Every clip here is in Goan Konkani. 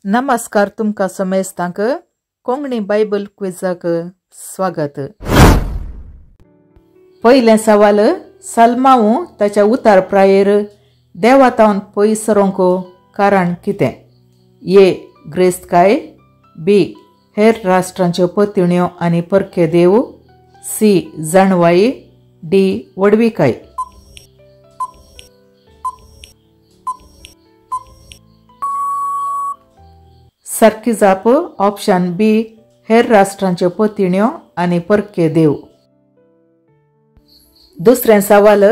नमस्कार तुमकां समेस्तांक कोंकणी बायबल क्विजाक स्वागत। पयलें सवाल, सलमाऊ ताच्या उतार प्रायेर देवातावन पयस सरोंक कारण कितें? ए ग्रेस्तकाय, बी हेर राष्ट्रांच्यो पतिण्यो आनी परके देव, सी जाणवाई, डी वडविकाय। सारकी जाप ऑप्शन बी हेर राष्ट्रांच्यो पतिण्यो आनी परके देव। दुसरें सवाल,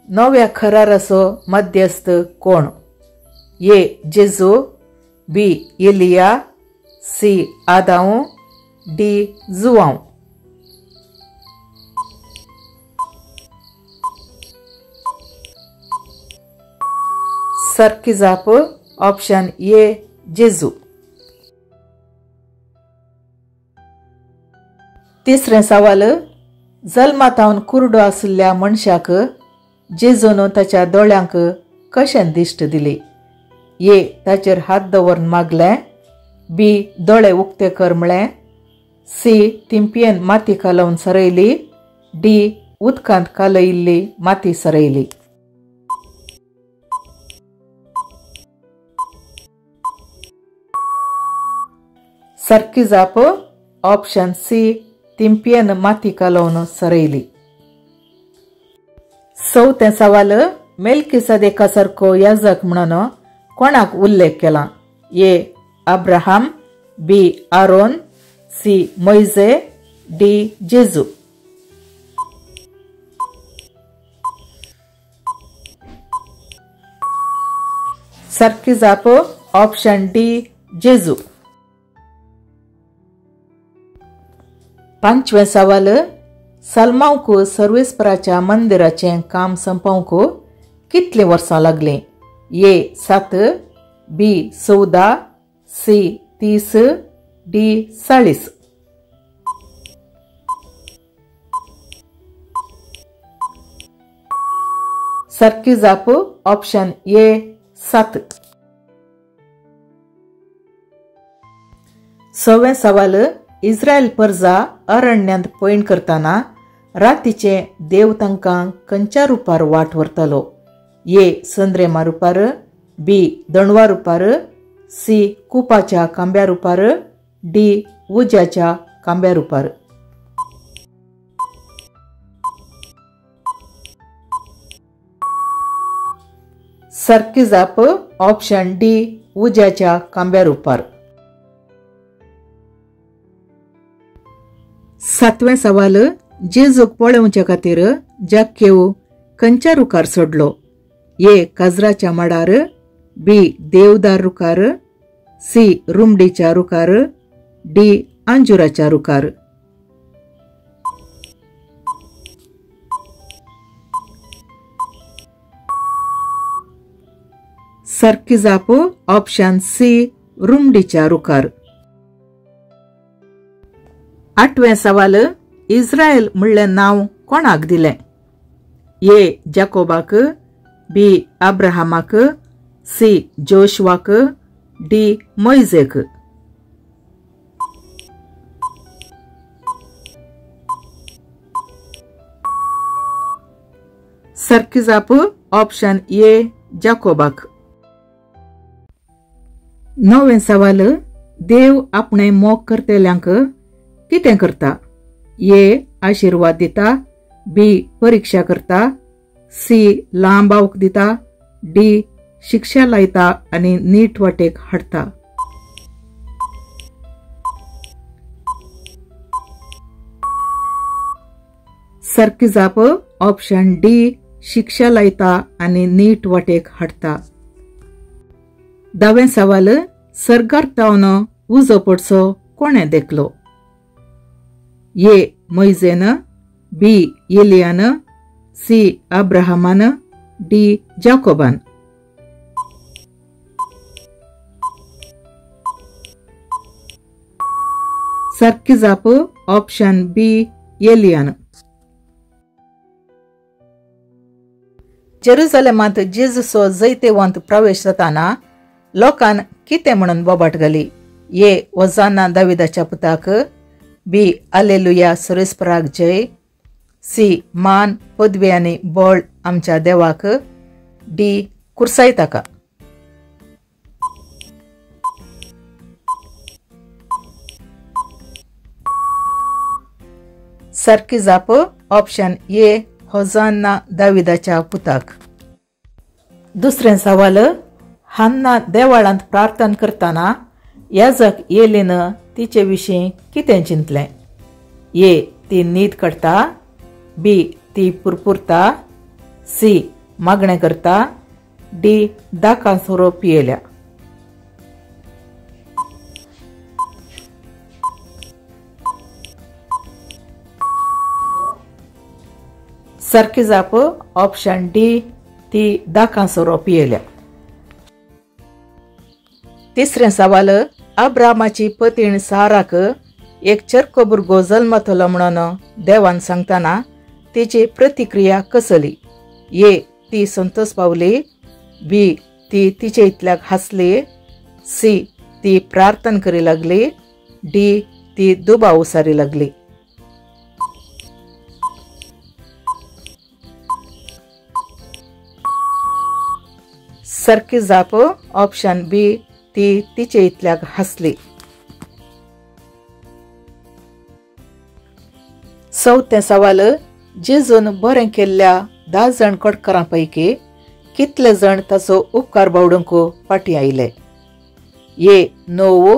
नव्या खराराचो मध्यस्थ कोण? ए जेजू, बी एलिया, सी आदांव, डी जुआंव। सारकी जाप ऑप्शन ए जेजू। तिसरें सवाल, जल्मातावन कुरडो आशिल्ल्या मनशाक जेजून ताच्या दोळ्यांक कशें दिश्ट दिली? ए ताचेर हात दवरून मागलें, बी दोळे उक्ते कर म्हळें, सी तिंपयेन माती कालोवन सरयली, डी उदकांत कालयिल्ली माती सरयली। सारकी जाप ऑप्शन सी तिंपयेन माती कालोवन सरयली। चवथें सवाल, मेल्कीसदेका सारको याजक म्हणून कोणाक उल्लेख केला? A Abraham, B Aaron, C Moise, D जेजू। सारकी जाप ऑप्शन डी जेजू। पांचवें सवाल, सलमावक सर्वेस्पराच्या मंदिराचें काम संपोवंक कितलीं वर्सां लागलीं? ए 7, बी 14, सी 30, डी 40। सारकी जाप ऑप्शन ए 7। सवें सवाल, इस्रायल परजा अरण्यांत पयण करतना रातीचे देव तांकां खंयच्या रुपार वाट व्हरतालो? ए संद्रेमा रुपार, बी दणवा रुपार, सी कुपाच्या खांब्या रुपार, डी उज्याच्या खांब्या रुपार। सारकी जाप ऑप्शन डी उज्याच्या खांब्या रुपार। सातवें सवाल, जेजूक पळोवचे खातीर जाक्केव खंयच्या रुखार सोडलो? ए काजराच्या माडार, बी देवदार रुखार, सी रुमडीच्या रुखार, डी अंजुराच्या रुखार। सारकी जाप ऑप्शन सी रुमडीच्या रुखार। आठवें सवाल, इस्रायल म्हणलें नांव कोणाक दिलें? ए जाकोबाक, बी अब्राहमाक, सी जोशवाक, डी मोयजेक। सारकी जाप ऑप्शन ए जाकोबाक। णवें सवाल, देव आपणे मोग करतल्यांक कितें करता? ए आशिर्वाद दिता, बी परीक्षा करता, सी लांब आवक दिता, डी शिक्षा लायता आनी नीट वाटेक हाडटा। सारकी जाप ऑप्शन डी शिक्षा लायता आनी नीट वाटेक हाडटा। धावें सवाल, सर्गार तावन उजो पडचो कोणें देखलो? ए मोयजेन, बी एलियान, सी अब्राहमान, डी जाकोबान। सारकी जाप ऑप्शन बी एलियान। जेरुसलेमांत जेजूचो जैतेवंत प्रवेश जाताना लोकान कितें म्हणून बोबाट घाली? ए वजाना दाविदाच्या पुताक, बी आलेलुया सुरेस्पराक जय, सी मान पदवी आनी बळ आमच्या देवाक, डी कुर्साय ताका. सारकी जाप ऑप्शन ए होजान्ना दाविदाच्या पुताक. दुसरें सवाल, हान्ना देवाळांत प्रार्थना करतना याजक येलीन तिचे विशीं कितें चिंतलें? ए ती न्हीद काडटा, बी ती पुरपुरता, सी मागणें करता, डी दाकां सोरो पियेल्या. सारकी जाप ऑप्शन डी ती दाकां सोरो पियेल्या. तिसरें सवाल, अब्रामाची पतीण साराक एक चरको भुरगो जल्मतलो म्हणून देवान सांगतना तिची प्रतिक्रिया कसली? ए ती संतोष पावली, बी ती तिचे इतल्याक हांसली, सी ती प्रार्थना करी लागली, डी ती दुबाव उसारी लागली. सारकी जाप ऑप्शन बी ती तिचे इतल्याक हांसली. चवथें सवाल, जेजून बरें केल्ल्या 10 जाण कडकरां पैकी कितले जाण ताचो उपकार बावडूंक फाटीं आयले? ए 9,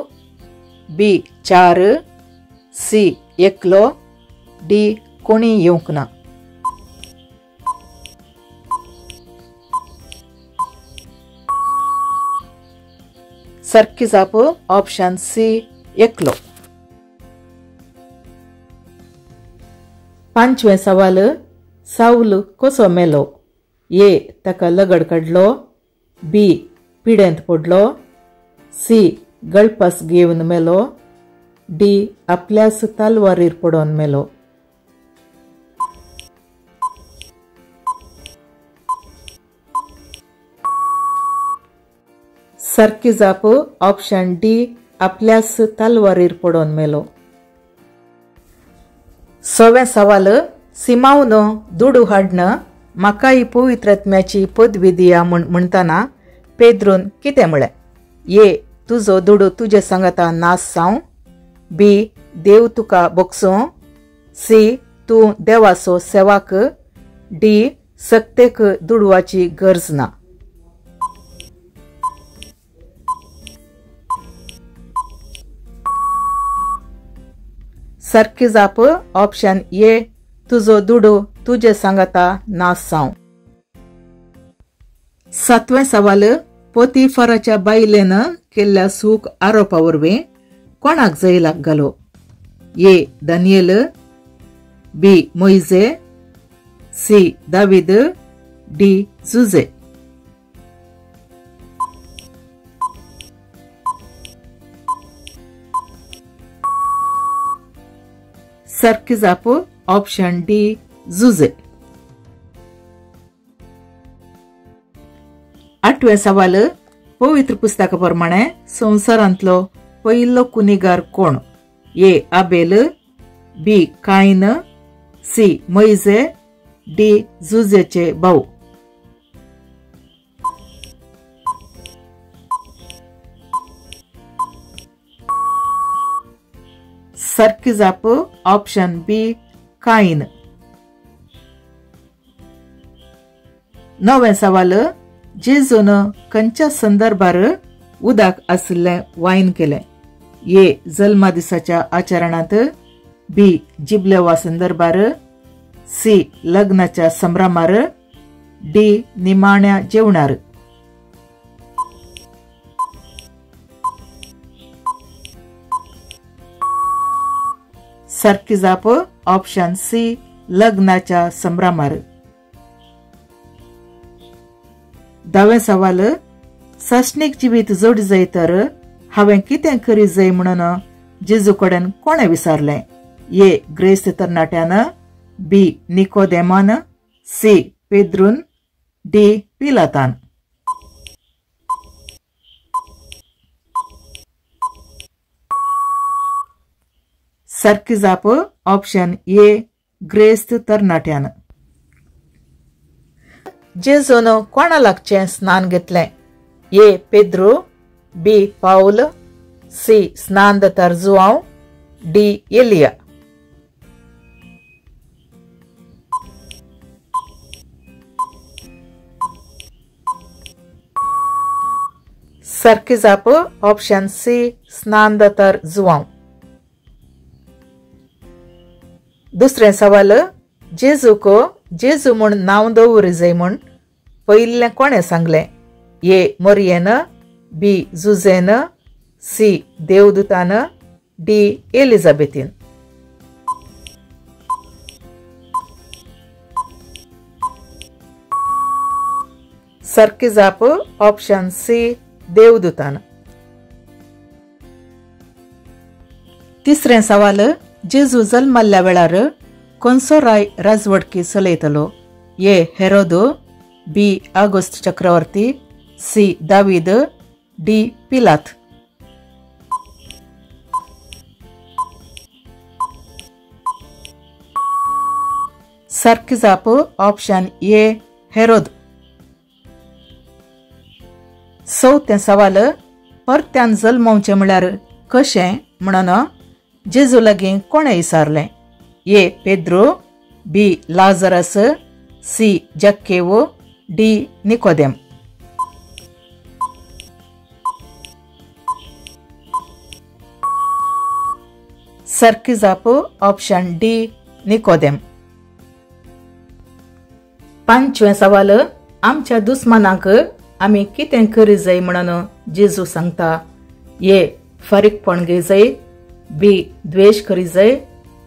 बी 4, सी एकलो, डी कोणी येवंक ना. सारकी जाप ऑप्शन सी एकलो. पांचवें सवाल, सावल कसो मेलो? ए ताका लगड काडलो, बी पिडेंत पडलो, सी गळपास घेवन मेलो, डी आपल्याच तलवारीर पडोवन मेलो. सारकी जाप ऑप्शन डी आपल्याच तलवारीर पडोवन मेलो. सवें सवाल, सिमावन दुडू हाडन म्हाकाय पवित्र आत्म्याची पदवी दिया म्हूण म्हणटना पेद्रून कितें म्हळें? ए तुजो दुडू तुजे सांगाता नास जावं, बी देव तुका बोगसूं, सी तूं देवाचो सेवाक, डी सक्तेक दुडवाची गरज ना. सारकी जाप ऑप्शन ए तुजो दुडू तुजे सांगाता नास जावं. सातवें सवाल, पोतीफराच्या बायलेन केल्ल्या सूख आरोपा वरवीं कोणाक जैलाक घालो? ए दानियल, बी मोइजे, सी दावीद, डी जुजे. सारकी जाप ऑप्शन डी जुजे. आठवें सवाल, पवित्र पुस्तका प्रमाणे संवसारांतलो पयलो कुनिगार कोण? ए आबेल, बी कायन, सी मोइजे, डी जुजेचे भाऊ. सारकी जाप ऑप्शन बी कायन. नवें सवाल, जेजून खंयच्या संदर्भार उदक आशिल्लें वायन केलें? ए जल्मा दिसाच्या आचरणांत, बी जिबलेवा संदर्भार, सी लग्नाच्या संभ्रमार, डी निमाण्या जेवणार. सारकी जाप ऑप्शन सी लग्नाच्या संभ्रमार. धावें सवाल, सासणीक जिवीत जोडी जाय तर हांवें कितें करी जाय म्हणून जेजू कडेन कोणें विचारलें? ए ग्रेस्त तरणाट्यान, बी निकोदेमान, सी पेद्रून, डी पिलातान. सारकी जाप ऑप्शन ए ग्रेस्त तरणाट्यान. जेजून कोणा लागचें स्नान घेतलें? ए पेद्रू, बी पावल, सी स्नानदातार जुआंव, डी एलिया. सारकी जाप ऑप्शन सी स्नानदातार जुआंव. दुसरें सवाल, जेजूक जेजू म्हूण नांव दवरी जाय म्हूण पयिल्लें कोणें सांगलें? ए मोरयेन, बी जुझेन, सी देवदूतान, डी एलिझाबेथीन. सारकी जाप ऑप्शन सी देवदूतान. तिसरें सवाल, जेजू जल्मल्ल्या वेळार कोणसो राय राजवटकी चलयतलो? ए हेरोद, बी ऑगस्ट चक्रवर्ती, सी दावीद, डी पिलात. सारकी जाप ऑप्शन ए हेरोद. चवथें सवाल, परत्यान जल्मोवचें म्हळ्यार कशें म्हणून जेजू लागीं कोणें विचारलें? ए पेद्रो, बी लाजरस, सी जक्केवो, डी निकोदेम. सारकी जाप ऑप्शन डी निकोदेम. पांचवें सवाल, आमच्या दुस्मानांक आमी कितें करी जाय म्हणून जेजू सांगता? ए फारीकपण घेय जाय, बी द्वेश करी जाय,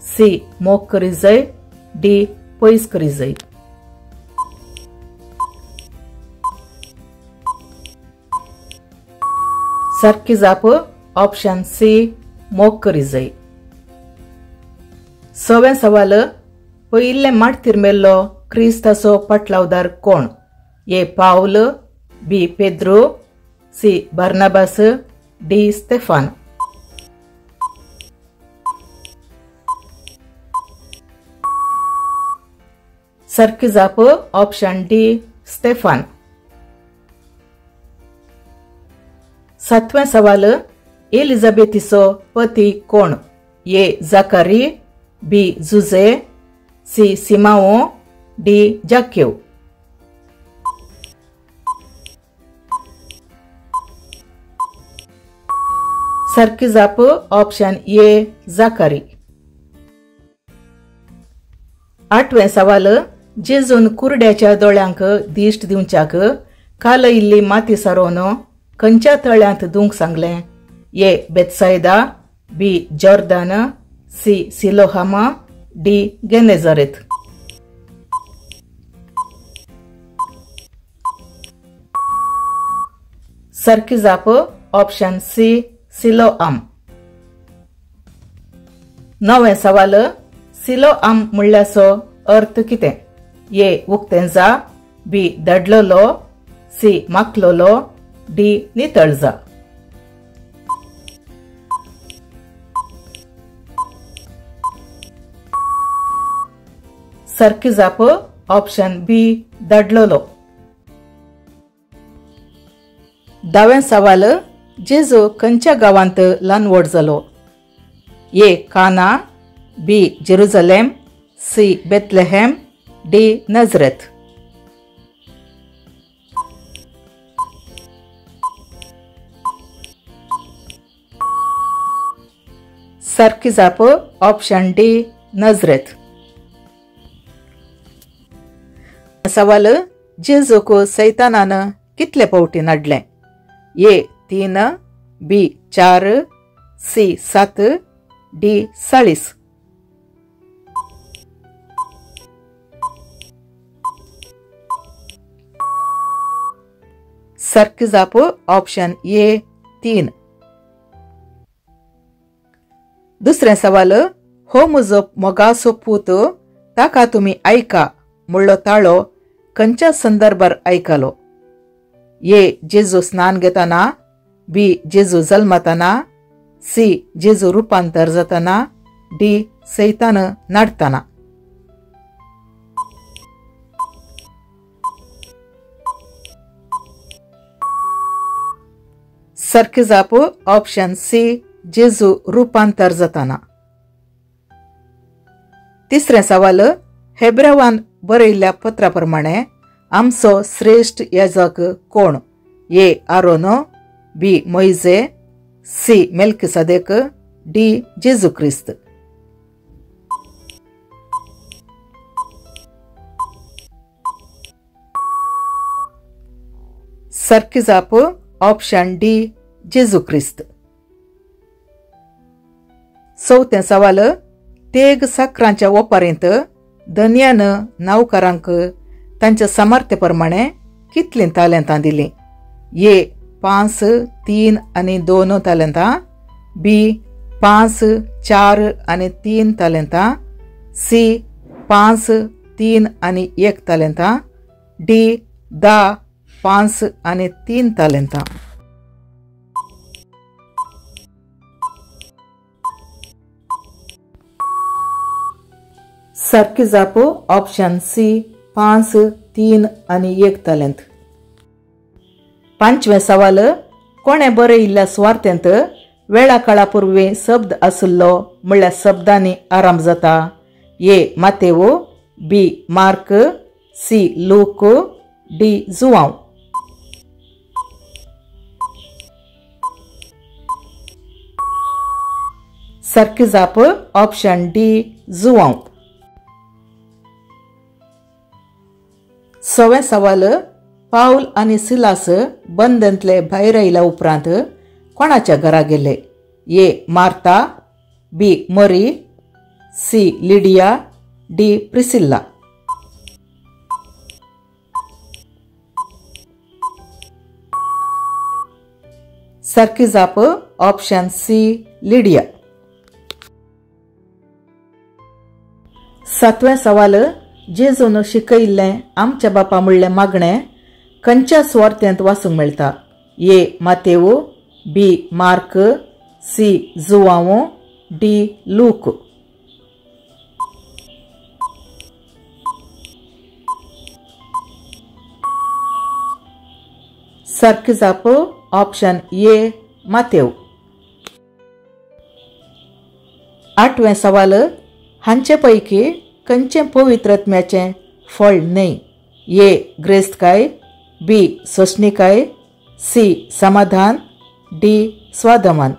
सी मोग करी जाय, डी पयस करी जाय. सारकी जाप ऑप्शन सी मोग करी जाय. सवें सवाल, पयिल्लें मार्तीर मेल्लो क्रिस्ताचो पाटलावदार कोण? ए पावल, बी पेद्रो, सी बार्नाबास, डी स्तेफान. सारकी जाप ऑप्शन डी स्तेफान. सातवें सवाल, एलिझाबेथीचो पती कोण? ए जाकारी, बी जुझे, सी सिमाओ, डी जाक्यू. सारकी जाप ऑप्शन ए जाकारी. आठवें सवाल, जेजून कुरड्याच्या दोळ्यांक दिश्ट दिवच्याक कालयिल्ली माती सारोवन खंयच्या तळ्यांत धुवंक सांगलें? ए बेत्सायदा, बी जॉर्दन, सी सिलोहाम, डी गेनेझारेथ. सारकी जाप ऑप्शन सी सिलोआम. नवें सवाल, सिलोआम म्हणल्याचो अर्थ कितें? ए उक्तें जा, बी दडलोलो, सी माखलोलो, डी नितळ जा. सारकी जाप ऑप्शन बी दडलोलो. धावें सवाल, जेजू खंयच्या गांवांत ल्हान व्हड जालो? ए काना, बी जेरुजलेम, सी बेथलेहेम, डी नजरेथ. सारकी जाप ऑप्शन डी नजरेथ. सवाल, जेजूक सैतानान कितले पावटी नडलें? ए 3, बी 4, सी 7, डी 40. सारकी जाप ऑप्शन ए 3. दुसरें सवाल, हो म्हजो मोगाचो पूत ताका तुमी आयका म्हणलो ताळो खंयच्या संदर्भार आयकलो? ए जेजू स्नान घेतना, बी जेजू जल्मतना, सी जेजू रुपांतर जातना, डी सैतान नाडताना. सारकी जाप ऑप्शन सी जेजू रुपांतर जाताना. तिसरें सवाल, हेब्रेवान बरयल्ल्या पत्रा प्रमाणे आमचो श्रेश्ठ याजक कोण? ए आरोनो, बी मोइजे, सी मेल्किसादेक, डी जेजू क्रिस्त. सारकी जाप ऑप्शन डी जेजू क्रिस्त. चवथें सवाल, तेग साकरांच्या ओपारींत धनयान नावकारांक तांच्या सामर्थ्य प्रमाणे कितलीं तालेंतां दिलीं? ए 5, 3 आनी 2 तालेंतां, बी 5, 4 आनी 3 तालेंतां, सी 5, 3 आनी 1 तालेंतां, डी 10, 5 आनी 3 तालेंतां. सारकी जाप ऑप्शन सी 5, 3 आनी 1 तालेंत. पांचवें सवाल, कोणें बरयिल्ल्या सुवार्थेंत वेळा काळा पुर्वी शब्द आशिल्लो म्हणल्यार शब्दांनी आराम जाता? ए मातेव, B Mark, C Luke, D जुआंव. सारकी जाप ऑप्शन डी जुआंव. सवें सवाल, पावल आनी सिलास बंदंतले भायर आयल्या उपरांत कोणाच्या घरा गेले? ए मार्ता, बी मरी, सी लिडिया, डी प्रिसिल्ला. सारकी जाप ऑप्शन सी लिडिया. सातवें सवाल, जेजून शिकयिल्लें आमच्या बापा म्हणलें मागणें खंयच्या सुवार्थेंत वाचूंक मेळटा? ए मातेव, बी मार्क, सी जुआंव, डी लूक. सारकी जाप ऑप्शन ए मातेव. आठवें सवाल, हांचे पैकी खंयचें पवित्र आत्म्याचें फळ न्हय? ए ग्रेस्तकाय, बी सोंसणीकाय, सी समाधान, डी स्वादमान.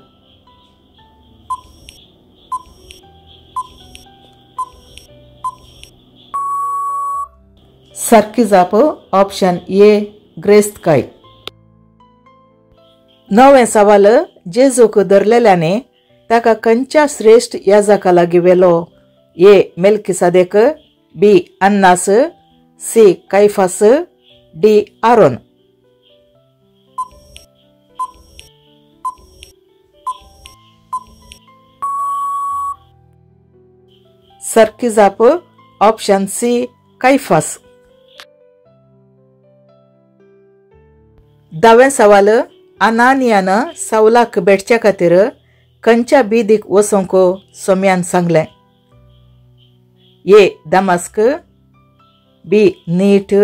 सारकी जाप ऑप्शन ए ग्रेस्तकाय. णवें सवाल, जेजूक धरलेल्याने ताका खंयच्या श्रेश्ठ याजका लागीं व्हेलो? ए मेल्किसादेक, बी अन्नास, सी कायफास, डी आरोन. सारकी जाप ऑप्शन सी कायफास. धावें सवाल, अनानियान सावलाक भेटच्या खातीर खंयच्या बिदीक वचूंक सोम्यान सांगलें? ए दमास्क, बी नीट,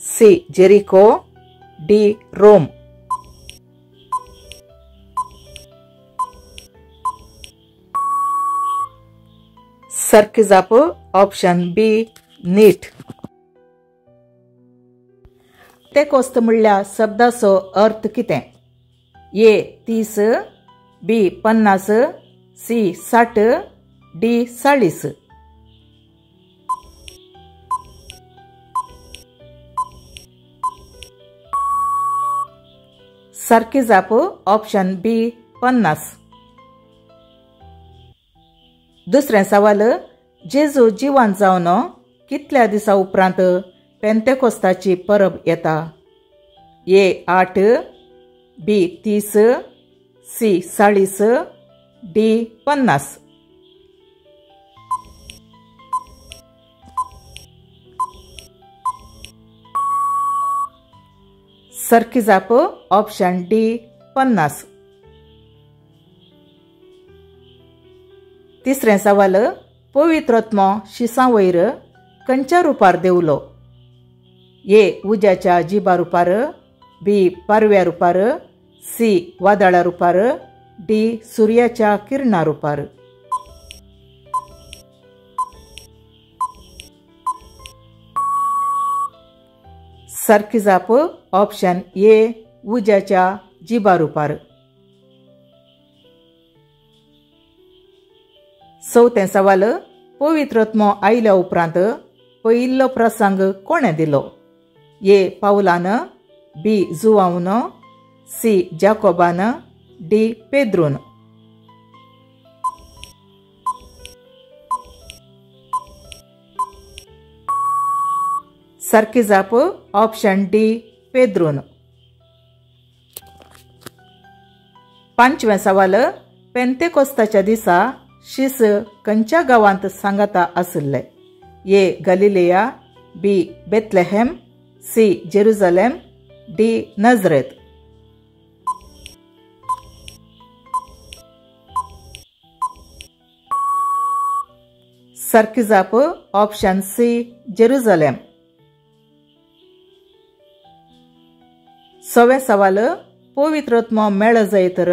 सी जेरिको, डी रोम. सारकी जाप ऑप्शन बी नीट. तेकोस्त म्हणल्या शब्दाचो अर्थ कितें? ए 30, बी 50, सी 60, डी 40. सारकी जाप ऑप्शन बी 50. दुसरें सवाल, जेजू जिवन जावन कितल्या दिसा उपरांत पेंतेकोस्ताची परब येता? ए 8, बी 30, सी 40, डी 50. सारकी जाप ऑप्शन डी 50. तिसरें सवाल, पवित्र आत्मो शिसां वयर खंयच्या रुपार देंवलो? ए उज्याच्या जिबा रुपार, बी पारव्या रुपार, सी वादळा रुपार, डी सुर्याच्या किरणा रुपार. सारकी जाप ऑप्शन ए उज्याच्या जिबा रुपार. चवथें सवाल, पवित्र आत्मो आयल्या उपरांत पयिल्लो प्रसंग कोणें दिलो? ए पावलान, बी जुवावन, सी जाकोबान, डी पेद्रून. सारकी जाप ऑप्शन डी पेद्रून. पांचवें सवाल, पेंतेकोस्ताच्या दिसा शीस खंयच्या गांवांत सांगाता आशिल्ले? A Galilee, B Bethlehem, C Jerusalem, D Nazareth. सारकी जाप ऑप्शन सी जेरुजलेम. सवें सवाल, पवित्र आत्मो मेळ जाय तर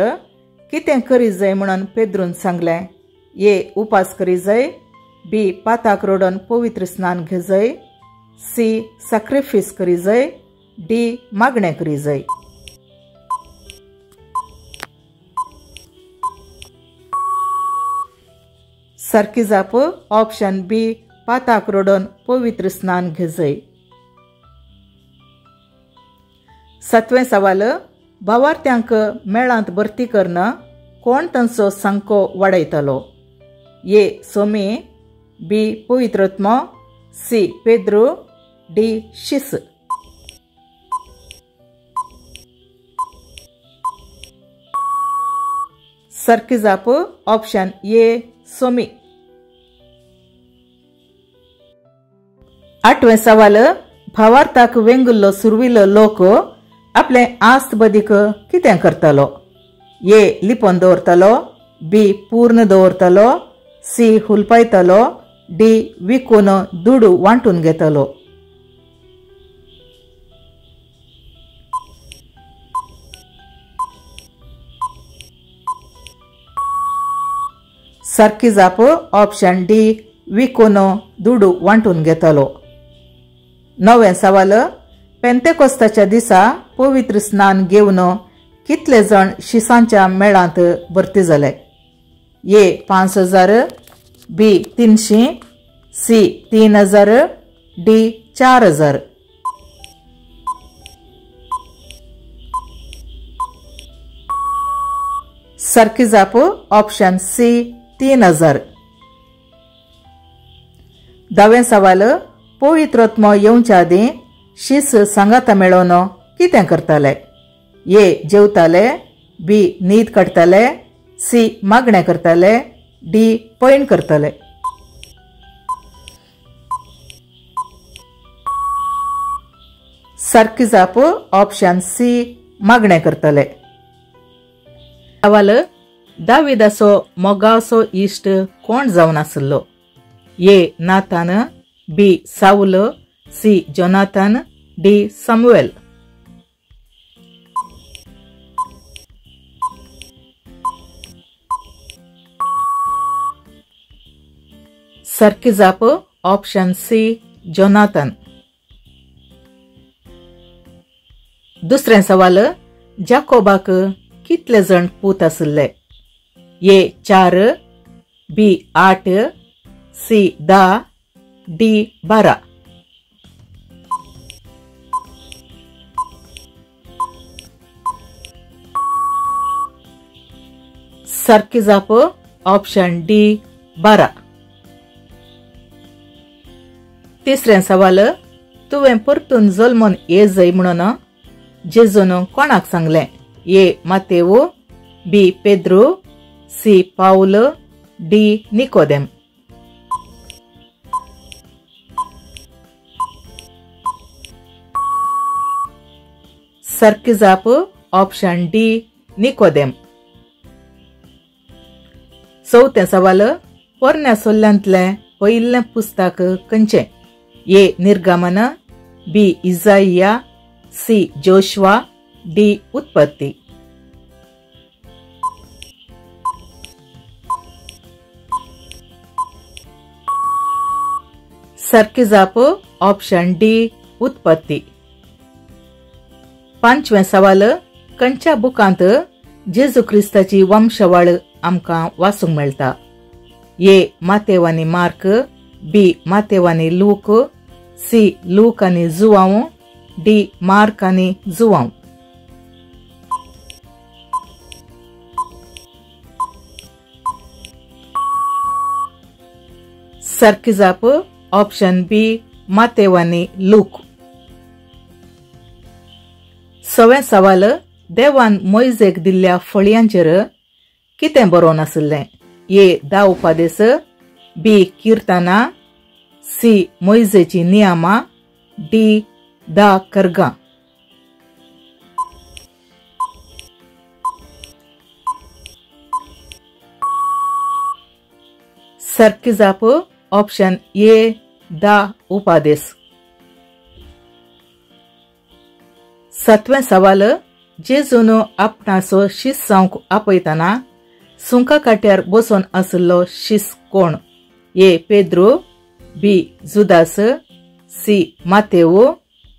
कितें करी जाय म्हणून पेद्रून सांगलें? ए उपास करी जाय, बी पाताक रोडून पवित्र स्नान घेजय, सी सॅक्रिफीस करी जाय, डी मागणें करी जाय. सारकी जाप ऑप्शन बी पाताक रोडून पवित्र स्नान घेजय. सातवें सवाल, भावार्थ्यांक मेळांत भरती करून कोण तांचो सांको वाडयतलो? ए सोमी, बी पवित्र आत्मो, सी पेद्रू, डी शीस. सारकी जाप ऑप्शन ए सोमी. आठवें सवाल, भावार्थाक वेंगुल्लो सुरविल्लो लोक आपले आस्त बदीक कितें करतलो? ए लिपोवन दवरतलो, बी पूर्ण दवरतलो, सी हुलपायतलो, डी विकून दुडू वांटून घेतलो. सारकी जाप ऑप्शन डी विकून दुडू वांटून घेतलो. णवें सवाल, पेंतेकोस्ताच्या दिसा पवित्र स्नान घेवन कितले जण शिसांच्या मेळांत भरती जाले? ए 5000, बी 300, सी 3000, डी 4000. सारकी जाप ऑप्शन सी 3000. धावें सवाल, पवित्र आत्मो येवच्या आदीं शीस सांगाता मेळोवन कितें करताले? ए जेवताले, बी न्हीद काडटाले, सी मागणें करताले, डी पैण करताले. सारकी जाप ऑप्शन सी मागणें करताले. सवाल, दाविदाचो मोगाचो इश्ट कोण जावन आशिल्लो? A Nathan, B Saul, C Jonathan, D Samuel. सारकी जाप ऑप्शन सी जोनाथन. दुसरें सवाल, जाकोबाक कितले जण पूत आशिल्ले? ए 4, बी 8, सी 10, डी 12. सारकी जाप ऑप्शन डी 12. तिसरें सवाल, तुवें परतून जल्मून ये जाय म्हणून जेजून कोणाक सांगलें? ए मातेव, बी पेद्रू, सी पावल, डी निकोदेम. सारकी जाप ऑप्शन डी निकोदेम. चवथें सवाल, पोरण्या सोल्ल्यांतलें पयिल्लें पुस्तक खंयचें? ए निर्गमन, बी इजाइया, सी जोशुआ, डी उत्पत्ती. सारकी जाप ऑप्शन डी उत्पत्ती. पांचवें सवाल, खंयच्या बुकांत जेजू क्रिस्ताची वंशवाळ आमकां वाचूंक मेळटा? ए मातेव आनी मार्क, बी मातेव आनी लूक, सी लूक आनी जुआंव, डी मार्क आनी जुआंव. सारकी जाप ऑप्शन बी मातेव आनी लूक. सवें सवाल, देवान मोयजेक दिल्ल्या फळयांचेर कितें बरोवन आशिल्लें? ए 10 उपादेस, बी किर्तना, सी मोयजेची नियमां, डी 10 करगां. सारकी जाप ऑप्शन ए 10 उपादेस. सातवें सवाल, जेजून आपणाचो शीस जावंक आपयतना सुंका काट्यार बसून आशिल्लो शीस कोण? ए पेद्रू, बी जुदास, सी मातेव,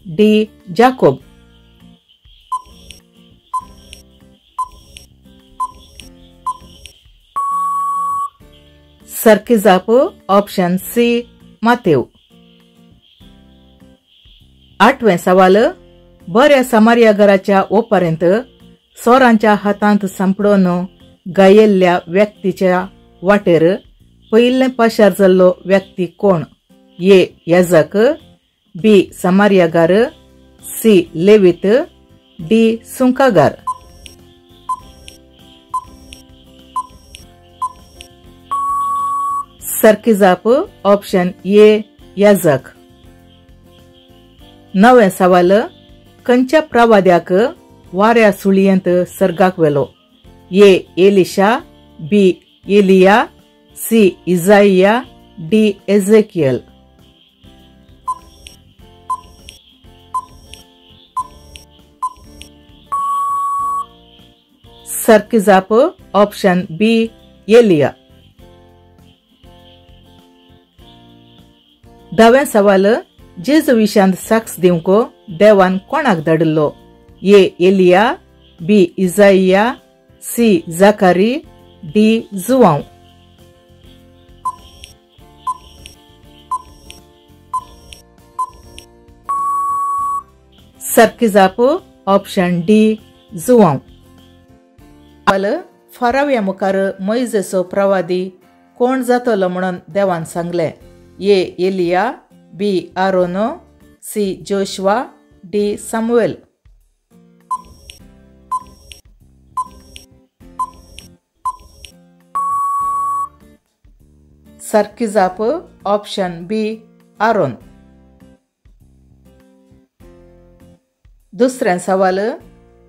डी जाकोब. सारकी जाप ऑप्शन सी मातेव. आठवें सवाल, बऱ्या समार्या घराच्या ओपारेंत सोरांच्या हातांत सांपडून गायेल्ल्या व्यक्तीच्या वाटेर पयिल्लें पाशार जाल्लो व्यक्ती कोण? ए याजक, बी समार्यागार, सी लेवीत, डी सुंकागार. सारकी जाप ऑप्शन ए याजक. नवें सवाल, खंयच्या प्रवाद्याक वाऱ्या सुळयेंत सर्गाक व्हेलो? ए एलिशा, बी एलिया, सी इजाइया, डी एझेकियल. सारकी जाप ऑप्शन बी एलिया. धावें सवाल, जेजू विशांत साक्ष दिवंक देवान कोणाक धाडिल्लो? ए एलिया, बी इजाइया, सी जाकारी, डी जुआंव. सारकी जाप ऑप्शन डी जुआंव. फाराव्या मुखार मोयजेचो प्रवादी कोण जातलो म्हणून देवान सांगलें? ए एलिया, बी आरोनो, सी जोशुआ, डी सामुएल. सारकी जाप ऑप्शन बी आरोन. दुसरें सवाल,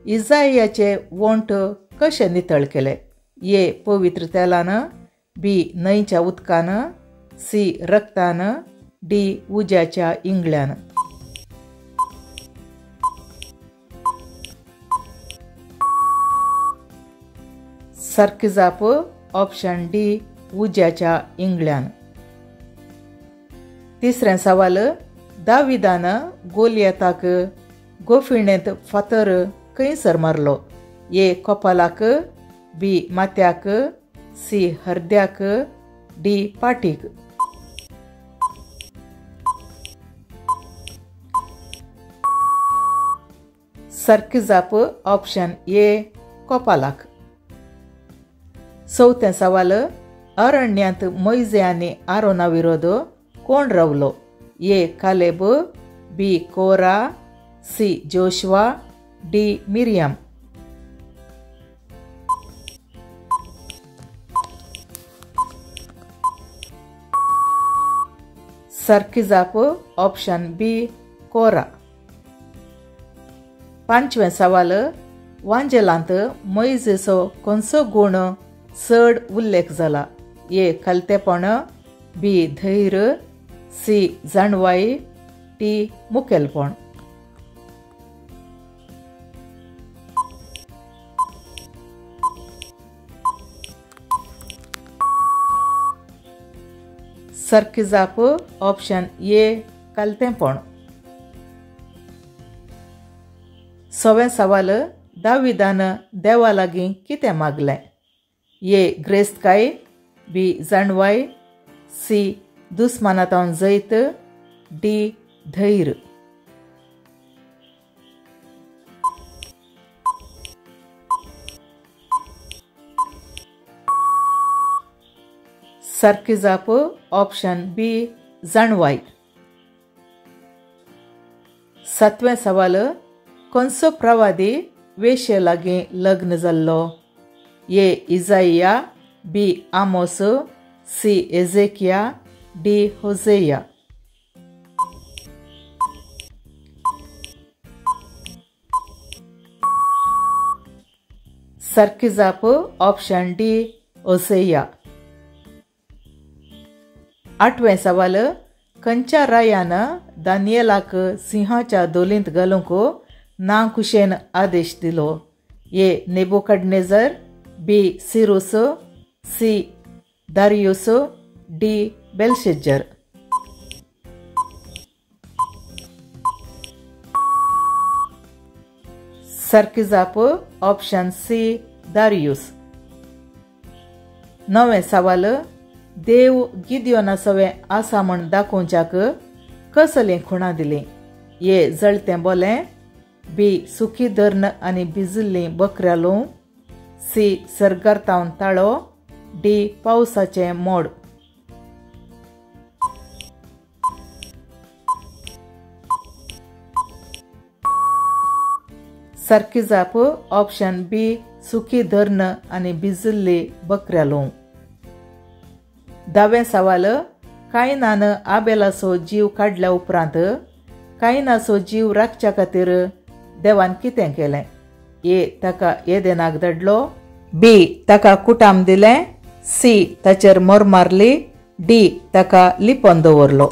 इजाइयाचे वोंट कशें नितळ केले? ए पवित्र तेलान, बी न्हंयच्या उदकान, सी रक्तान, डी उज्याच्या इंगळ्यान. सारकी जाप ऑप्शन डी उज्याच्या इंगळ्यान. तिसरें सवाल, दाविदान गोलियताक गोफिणेंत फातर खंयसर मारलो? ए कपालाक, बी माथ्याक, सी हरद्याक, डी पाटीक. सारकी जाप ऑप्शन ए कपालाक. चवथें सवाल, अरण्यांत मोयजे आनी आरोना विरोध कोण रावलो? ए कालेब, बी कोरा, सी जोशुआ, डी मिरियम. सारकी जाप ऑप्शन बी कोरा. पांचवें सवाल, वांजेलांत मोयजेचो खंयचो गूण चड उल्लेख जाला? ए खालतेपण, बी धैर्य, सी जाणवाय, डी मुखेलपण. सारकी जाप ऑप्शन ए कालतेंपण. सवें सवाल, दाविदान देवा लागीं कितें मागलें? ए ग्रेस्तकाय, बी जाणवाय, सी दुस्मानांत जैत, डी धैर्य. सारकी जाप ऑप्शन बी जाणवाय. सातवें सवाल, खंयचो प्रवादी वेश्ये लागीं लग्न जाल्लो? A Isaiah, B Amos, C Ezekiel, D Hosea. सारकी जाप ऑप्शन डी होसेया. आठवें सवाल, खंयच्या रायान दानियलाक सिंहाच्या दोलींत घालूंक ना कुशेन आदेश दिलो? A Nebuchadnezzar, B Cyrus, C Darius, D Belshazzar. सारकी जाप ऑप्शन सी दारियुस. णवें सवाल, देव गिदियोना सवें आसा म्हण दाखोवच्याक कसलीं खुणां दिलीं? ए जळतें बोलें, बी सुकी धर्ण आनी भिजिल्लीं बकऱ्या लोंव, सी सर्गार तावन ताळो, डी पावसाचें मोड. सारकी जाप ऑप्शन बी सुकी धर्ण आनी भिजिल्ली बकऱ्या लोंव. धावें सवाल, कायनान आबेलाचो जीव काडल्या उपरांत कायनाचो जीव राखच्या खातीर देवान कितें केलें? ए ताका एदेनाक धाडलो, बी ताका कुटाम दिलें, सी ताचेर मोर मारली, डी ताका लिपोवन दवरलो.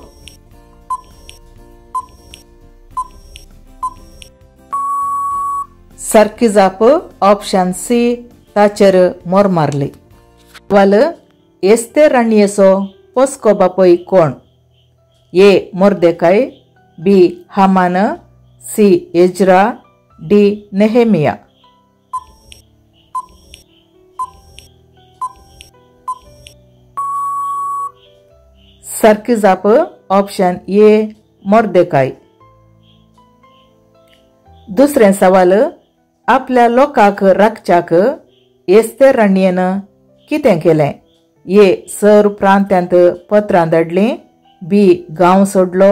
सारकी जाप ऑप्शन सी ताचेर मोर मारली. सवाल, एस्तेर राणयेचो पोसको बापूय कोण? A Mordecai, B Haman, C Ezra, D Nehemiah. सारकी जाप ऑप्शन ए मोर्देकाय. दुसरें सवाल, आपल्या लोकांक राखच्याक एस्तेर राणयेन कितें केलें? ए सर प्रांत्यांत पत्रां धाडलीं, बी गांव सोडलो,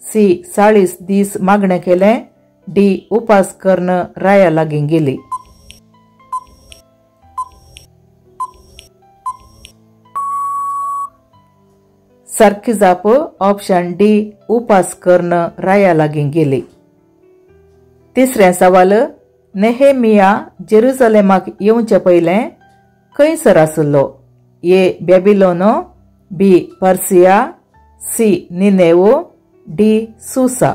सी 40 दीस मागणें केलें, डी उपास करून राया लागीं गेली. सारकी जाप ऑप्शन डी उपास करून राया लागीं गेली. तिसरें सवाल, नेहेमिया जेरुजलेमाक येवचे पयलें खंयसर आसलो? A Babylon, B Persia, C Nineveh, D Susa.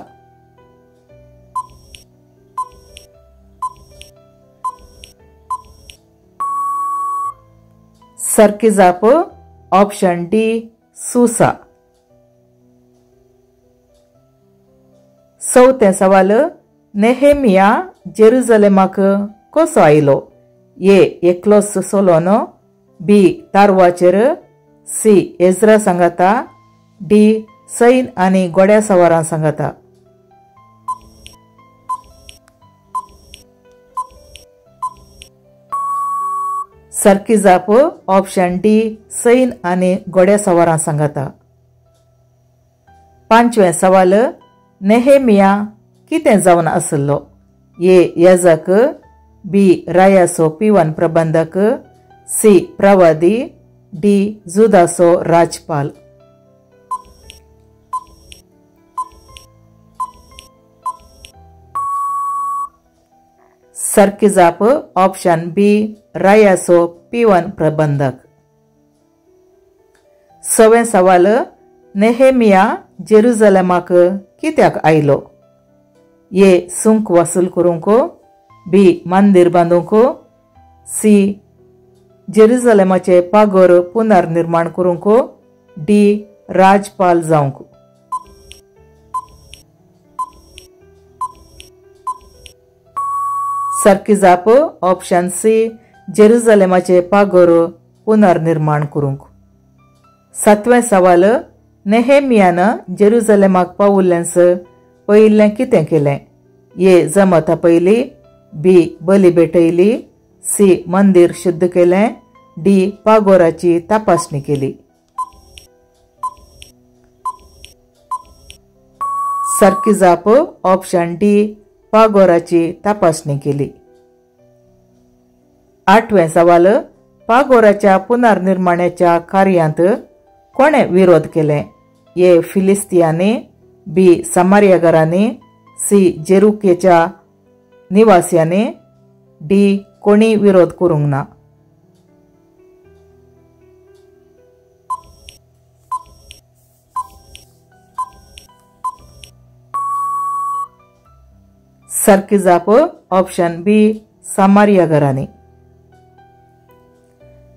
सारकी जाप ऑप्शन डी सुसा. चवथें सवाल, नेहेमिया जेरुजलेमाक कसो आयलो? ए एकलोच सोलोन, बी तारवाचेर, सी एज्रा सांगाता, डी सैन आनी घोड्या सवारां सांगाता. सारकी जाप ऑप्शन डी सैन आनी घोड्या सवारां सांगाता. पांचवें सवाल, नेहेमिया कितें जावन आसलो? ए याजक, बी रायाचो पिवन प्रबंधक, सी प्रवादी, डी जुदाचो राजपाल. सारकी जाप ऑप्शन बी रायाचो पिवन प्रबंधक. सवें सवाल, नेहेमिया जेरुजलेमाक कित्याक आयलो? ए सुंक वसूल करूंक, बी मंदीर बांदूंक, सी जेरुजलेमाचे पागोर पुनर्निर्माण करूंक, डी राजपाल जावंक। सारकी जाप ऑप्शन सी जेरुजलेमाचे पागोर पुनर्निर्माण करूंक। सातवें सवाल, नेहेमियान जेरुजलेमाक पावुल्लेंस पयिल्लें कितें केलें? ए जमत आपयली, बी बली भेटयली, सी मंदीर शुद्ध केलें, डी पागोराची तपासणी केली। सारकी जाप ऑप्शन डी पागोराची तपासणी केली। आठवें सवाल, पागोराच्या पुनर्निर्माणाच्या कार्यांत कोणे विरोध केले? ए फिलिस्तियांनी, बी समारियागारांनी, सी जेरुकेच्या निवासियांनी, डी कोणी विरोध करूंक ना। सारकी जाप ऑप्शन बी समारियागारांनी।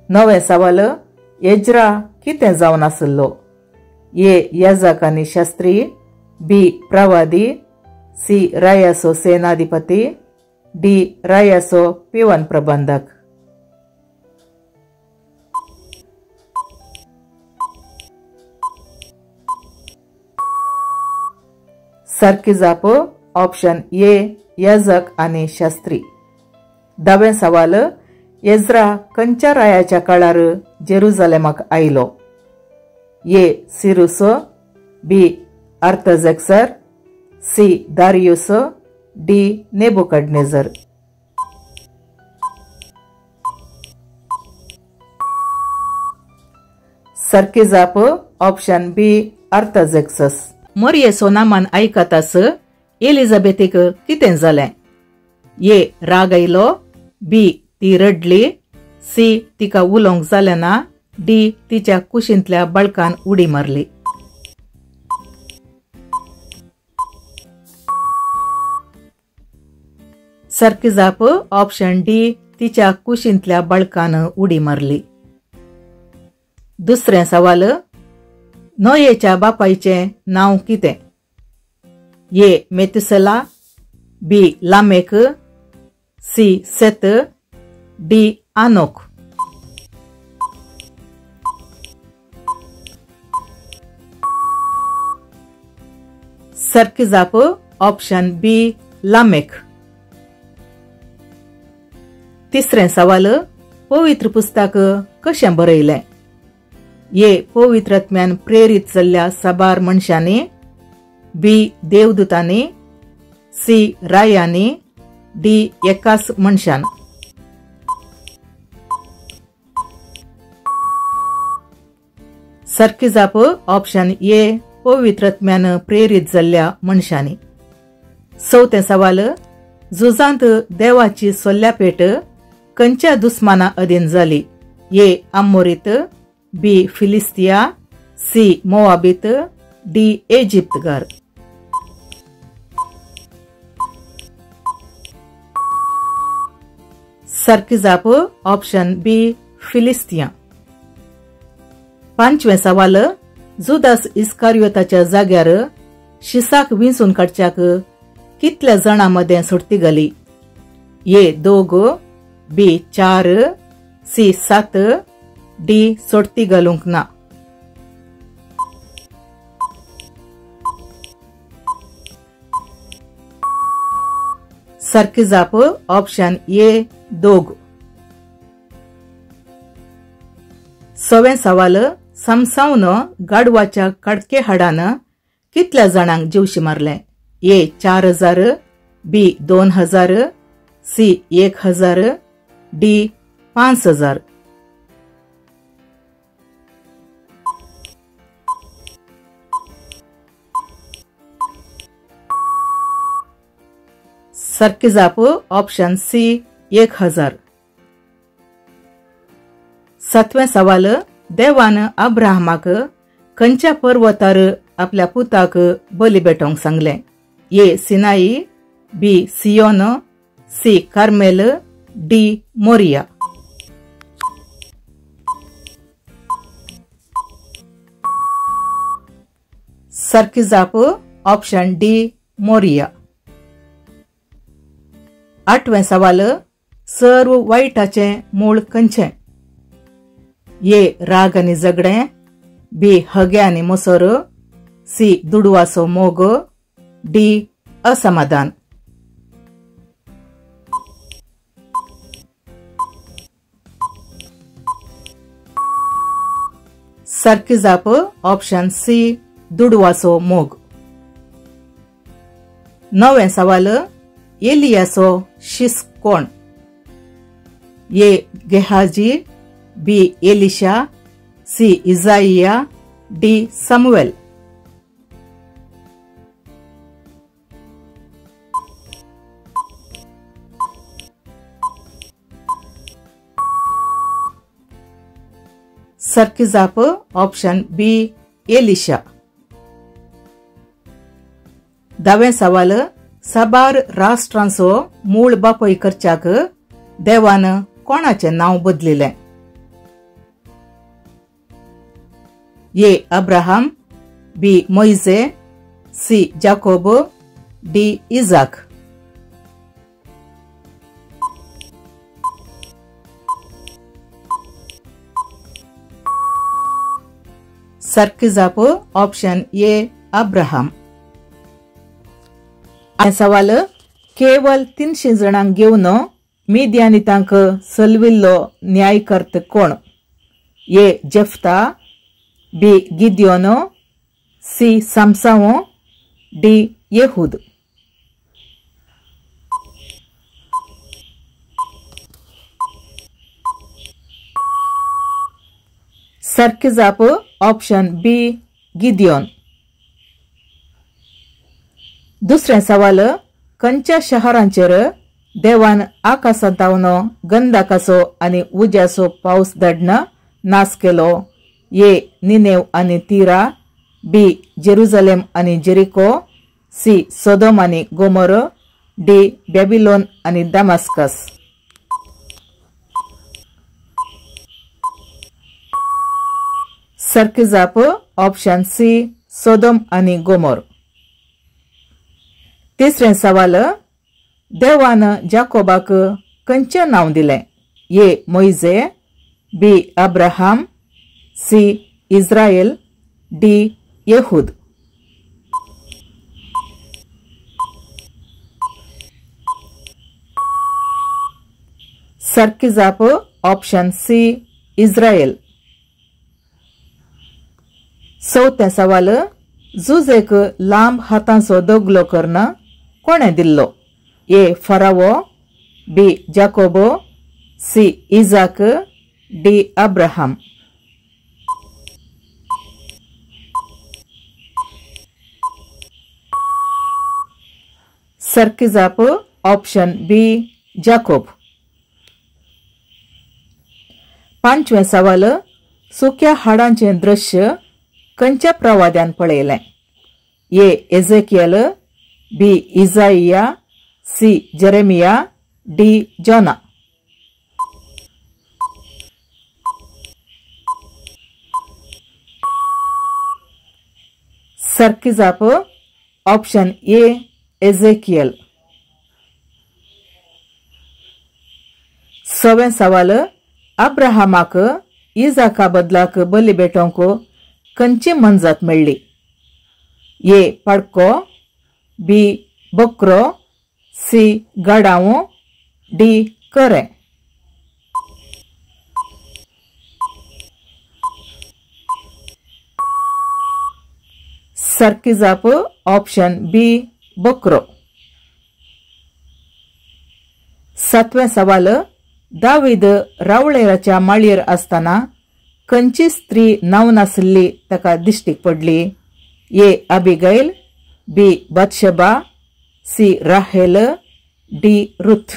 नवें सवाल, एज्रा कितें जावन आसलो? ए याजक आनी शास्त्री, बी प्रवादी, सी रायाचो सेनाधिपती, डी रायाचो पिवन प्रबंधक। सारकी जाप ऑप्शन ए याजक आनी शास्त्री। धावें सवाल, एज्रा खंयच्या रायाच्या काळार जेरुजलेमाक आयलो? ए Cyrus, B Artaxerxes, C Darius, D Nebuchadnezzar. सारकी जाप ऑप्शन बी आर्ताझेक्सस। मोरयेचो नामान आयकतास एलिझाबेथीक कितें जालें? ए राग आयलो, बी ती रडली, सी तिका उलोवंक जालें ना, डी तिच्या कुशींतल्या बळकान उडी मारली। सारकी जाप ऑप्शन डी तिच्या कुशींतल्या बळकान उडी मारली। दुसरें सवाल, नोयेच्या बापायचें नांव कितें? A Methuselah, B Lamech, C Seth, D Enoch. सारकी जाप ऑप्शन बी लामेक। तिसरें सवाल, पवित्र पुस्तक कशें बरयलें? ए पवित्रात्म्यान प्रेरीत जाल्ल्या साबार मनशांनी, बी देवदूतांनी, सी रायांनी, डी एकाच मनशान। सारकी जाप ऑप्शन ए पवित्रात्म्यान प्रेरीत जाल्ल्या मनशांनी। चवथें सवाल, झुजांत देवाची सोल्ल्यापेट खंयच्या दुस्माना अधीन जाली? ए आमोरीत, बी फिलिस्तिया, सी मोआबीत, डी इजिप्तगार। सारकी जाप ऑप्शन बी फिलिस्तिया। पांचवें सवाल, जुदास इस्कारियोताच्या जाग्यार शिसाक विंचून काडच्याक कितल्या जाणां मदें सोडती घाली? ए 2, बी 4, सी 7, डी सोडती घालूंक ना। सारकी जाप ऑप्शन ए 2। सवें सवाल, समसावन गाडवाच्या काडके हाडान कितल्या जाणांक जीवशी मारले? ए 4000, बी 2000, सी 1000, डी 5000। सारकी जाप ऑप्शन सी 1000। सातवें सवाल, देवान अब्राहमाक खंयच्या पर्वतार आपल्या पुताक बली भेटोवंक सांगलें? A Sinai, B Zion, C Carmel, D Moriah. सारकी जाप ऑप्शन डी मोरिया. आठवें सवाल, सर्व वायटाचें मूळ खंयचें? ए राग आनी झगडें, बी हगे आनी मोसर, सी दुडवाचो मोग, डी असमाधान. सारकी जाप ऑप्शन सी दुडवाचो मोग. नवें सवाल, एलियाचो शिस कोण? A Gehazi, B Elisha, C Isaiah, D Samuel. सारकी जाप ऑप्शन बी एलिशा. धावें सवाल, साबार राष्ट्रांचो मूळ बापय करच्याक देवान कोणाचें नांव बदलिलें? A Abraham, B Moise, C Jacob, D Isaac. सारकी जाप ऑप्शन ए अब्राहम. सवाल, केवल 300 जाणांक घेवन मिद्यानितांक सलविल्लो न्यायकर्त कोण? A Jephthah, B Gideon, C Samson, D Ehud. सारकी जाप ऑप्शन बी गिदियोन. दुसरें सवाल, खंयच्या शहरांचेर देवान आकाशांतावन गंधकाचो आनी उज्याचो पावस धाडून नाश केलो? ए निनेव आनी तिरा, बी जेरुजलेम आनी जेरिको, सी सोदोम आनी गोमोर, डी बॅबिलोन आनी दामास्कस. सारकी जाप ऑप्शन सी सोदोम आनी गोमोर. तिसरें सवाल, देवान जाकोबाक खंयचें नांव दिलें? A Moise, B Abraham, C Israel, D Ehud. सारकी जाप ऑप्शन सी इस्रायल. चवथें सवाल, जुजेक लांब हातांचो दगलो करून कोणें दिल्लो? A Pharaoh, B Jacob, C Isaac, D Abraham. सारकी जाप ऑप्शन बी जाकोब. पांचवें सवाल, सुक्या हाडांचें दृश्य खंयच्या प्रवाद्यान पळयलें? A Ezekiel, B Isaiah, C Jeremiah, D Jonah. सारकी जाप ऑप्शन ए एझेकियल. सवें सवाल, अब्राहमाक इजाका बदलाक बली भेटोवंक खंयची मनजात मेळ्ळी? ए पाडको, बी बकरो, सी गाडांव, डी करें. सारकी जाप ऑप्शन बी बकरो. सातवें सवाल, दावीद रावळेराच्या माळयेर आसतना खंयची स्त्री नांव नाशिल्ली ताका दिश्टीक पडली? A Abigail, B Bathsheba, C Rahel, D Ruth.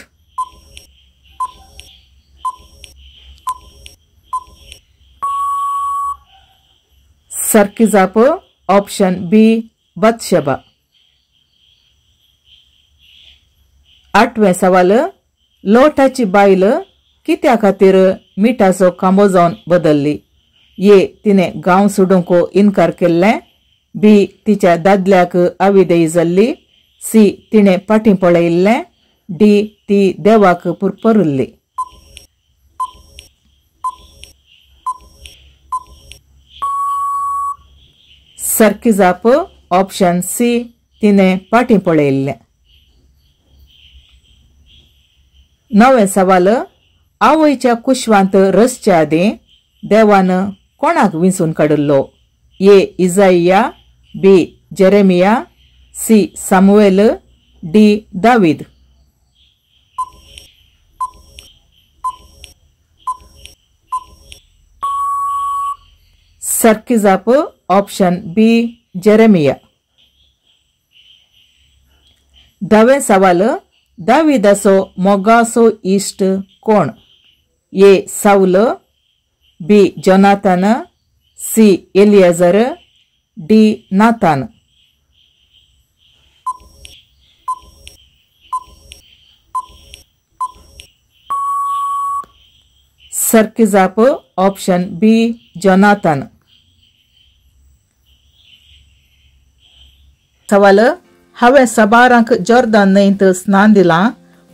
सारकी जाप ऑप्शन बी बतशेबा। आठवें सवाल, लोटाची बायल कित्या खातीर मिठाचो खांबो जावन बदल्ली? ए तिणें गांव सोडूंक इनकार केल्लें, बी तिच्या दादल्याक आविदेय जाल्ली, सी तिणें फाटीं पळयिल्लें, डी ती देवाक पुरपरुल्ली। सारकी जाप ऑप्शन सी तिणें फाटीं पळयिल्लें। णवें सवाल, आवयच्या कुशवांत रचच्या आदीं देवान कोणाक विंचून काडिल्लो? A Isaiah, B Jeremiah, C Samuel, D David. सारकी जाप ऑप्शन बी जेरेमिया। धावें सवाल, दावीदाचो मोगाचो इश्ट कोण? A Saul, B Jonathan, C Eleazar, D Nathan. सारकी जाप ऑप्शन बी जोनाथन। सवाल, हांवें साबारांक जॉर्दान न्हंयत स्नान दिलां,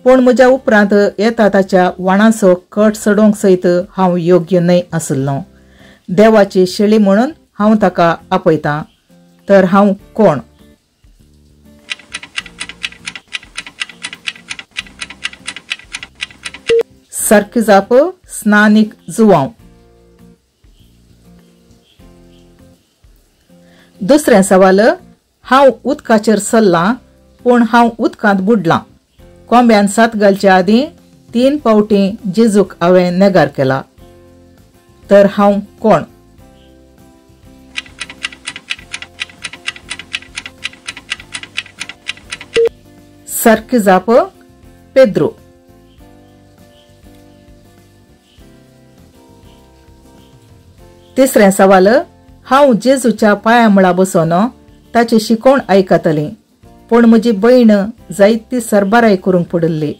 पूण म्हज्या उपरांत येता ताच्या वाणाचो कट चडोवंक सयत हांव योग्य न्हय आशिल्लो। देवाची शेळी म्हणून हांव ताका आपयतां, तर हांव कोण? सारकी जाप स्नानीक जुवांव। दुसरें सवाल, हांव उदकाचेर सरलां पूण हांव उदकांत बुडलां। कोंब्यान सात घालच्या आदीं 3 फावटीं जेजूक हांवें नेगार केला, तर हांव कोण? सारकी जाप पेद्रो। तिसरें सवाल, हांव जेजूच्या पांया मुळा बसून ताची शिकवण आयकतली, पूण म्हजी भयण जायती सरबराय करूंक पडिल्ली।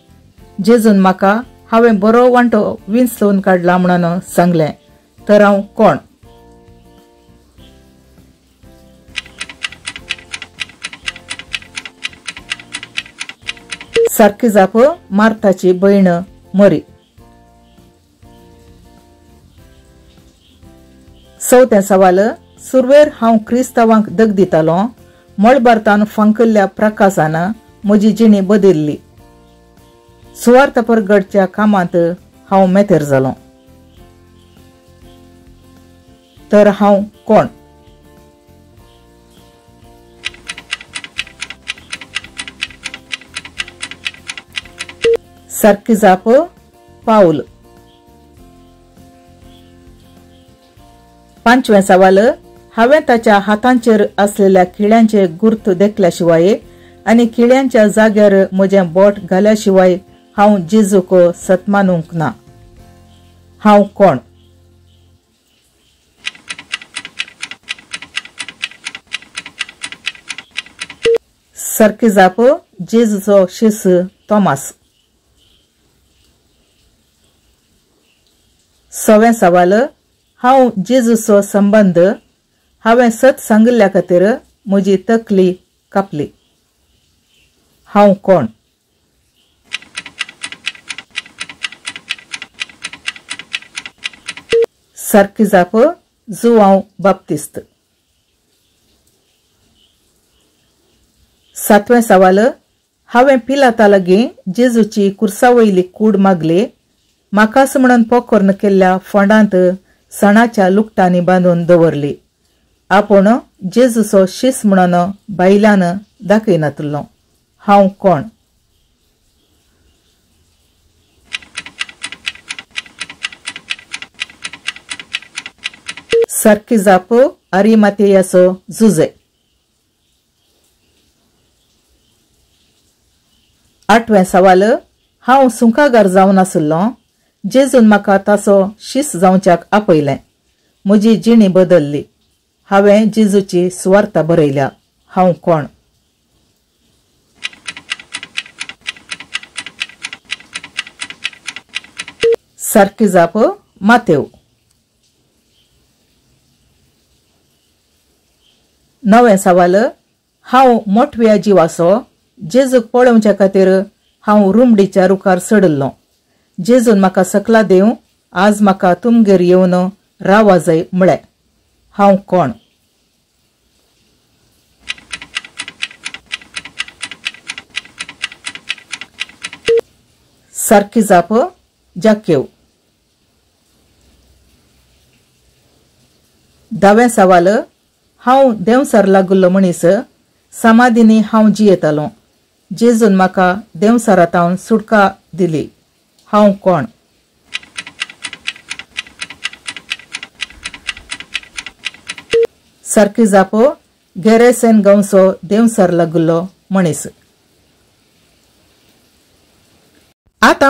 जेजून म्हाका हांवें बरो वांटो विंचून काडला म्हणून सांगलें, तर हांव कोण? सारकी जाप मार्थाची भयण मरी। चवथें सवाल, सुरवेर हांव क्रिस्तांवांक दग दितालो, मळबारतान फांकल्ल्या प्रकाशान म्हजी जिणी बदल्ली। सुवार्थ परगडच्या कामांत हांव मेतेर जालो, तर हांव कोण? सारकी जाप पावल। पांचवें सवाल, हांवें ताच्या हातांचेर आसलेल्या किळ्यांचे गुर्त देखल्या शिवाय आनी किळ्यांच्या जाग्यार म्हजें बोट घाल्या शिवाय हांव जेजूक सत्मानूंक ना, हांव कोण? सारकी जाप जेजूचो शिस तॉमास। सवें सवाल, हांव जेजूचो संबंद हांवें सत सांगिल्ल्या खातीर म्हजी तकली कापली, हांव कोण? सारकी जाप जुवांव बाप्तिस्त। सातवें सवाल, हांवें पिलाता लागीं जेजूची कुर्सा वयली कूड मागली, म्हाकाच म्हणून पोखोर्न केल्ल्या फोंडांत सणाच्या लुकटांनी बांदून दवरली, आपूण जेजूचो शीस म्हणून बायल्यान दाखयनातलो, हांव कोण? सारकी जाप आरिमातेयाचो जुजे। आठवें सवाल, हांव सुंकागार जावन आशिल्लो, जेजून म्हाका ताचो शीस जावच्याक आपयलें, म्हजी जिणी बदल्ली, हांवें जेजूची सुवार्ता बरयल्या. हांव कोण? सारकी जाप मातेव. नवें सवाल, हांव मोटव्या जिवाचो जेजूक पळोवच्या खातीर हांव रुमडीच्या रुखार चडिल्लो. जेजून म्हाका सकला देव आज म्हाका तुमगेर येवन रावा जाय म्हळें. हांव कोण? सारकी जाप जाकेव. धावें सवाल, हांव देंवसार लागुल्लो मनीस समाधीनी हांव जियेतालो. जेजून म्हाका देंवसारांत सुटका दिली. हांव कोण? सारकी जाप गेरेसेन गांवचो देंवसार लागुल्लो मनीस. आतां